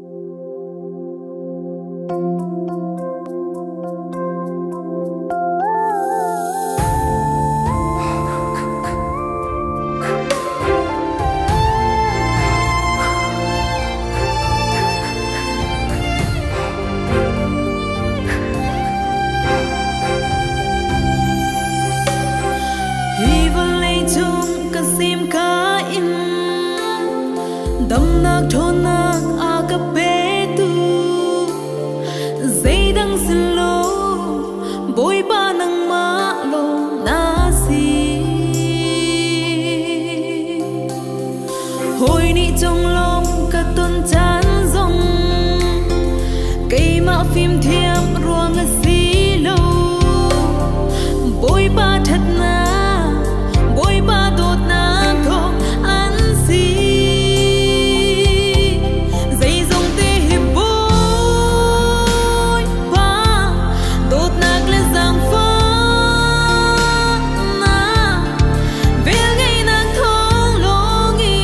Hi vawlei cung ka sim ka in damnak ṭhawnnak a ka petu zeidang si lo Bawipa nangmah lawng na si. Hawi nih conglawmh ka ton caan zong keimah fimthiam ruang a si lo. Bawipa ṭhatnak, Bawipa dawtnak thawng an si. Zeizong te hi Bawipa dawtnak le zaangfahnak, velngeihnak thawng lawng i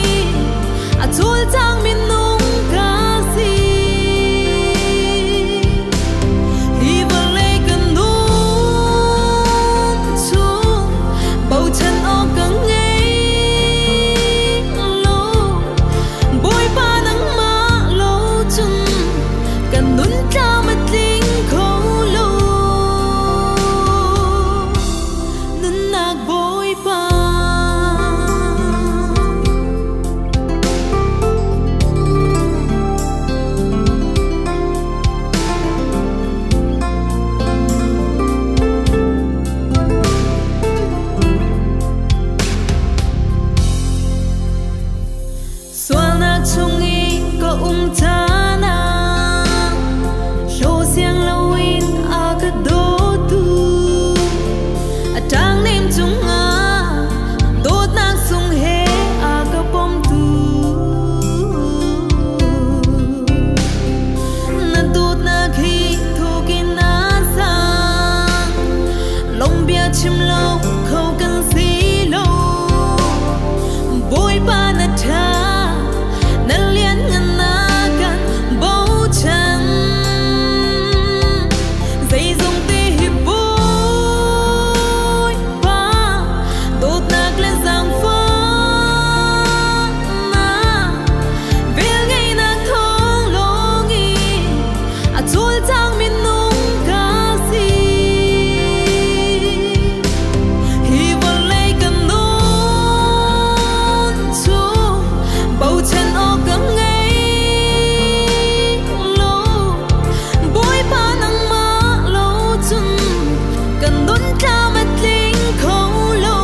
a cawlcang minung ka si. Hi vawlei kan nun chung bochan awk ka ngei lo. Bawipa nangmah lo cun kan nun tlam a tling kho lo. Nunnak Bawipa. Sualnak chung i ka um caan ah hlaw siang loin a ka dawtu, a ṭangnem cungah dawtnak sung he a ka pomtu. Na dawtnak hi thuk in a sang, lawmhbia chim lo kho kan si lo. Bawipa na ṭha, na lianngan, na kan bochan. Zeizong te hi Bawipa dawtnak le zaangfahnak, velngeihnak thawng lawng i a cawlcang minung ka si. Hi vawlei kan nun chung bochan awk ka ngei lo. Bawipa nangmah lo cun kan nun tlam a tling kho lo.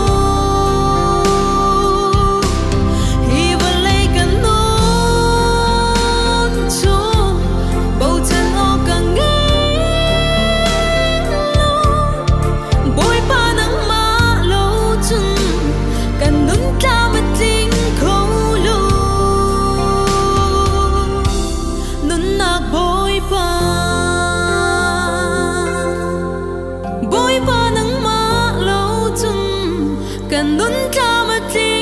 Hi vawlei kan nun chung bochan awk ka ngei lo. Bawipa nangmah lo cun kan nun tlam a tling kho lo. Nunnak Bawipa. Bawipa nangmah lo cun kan nun tlam a tling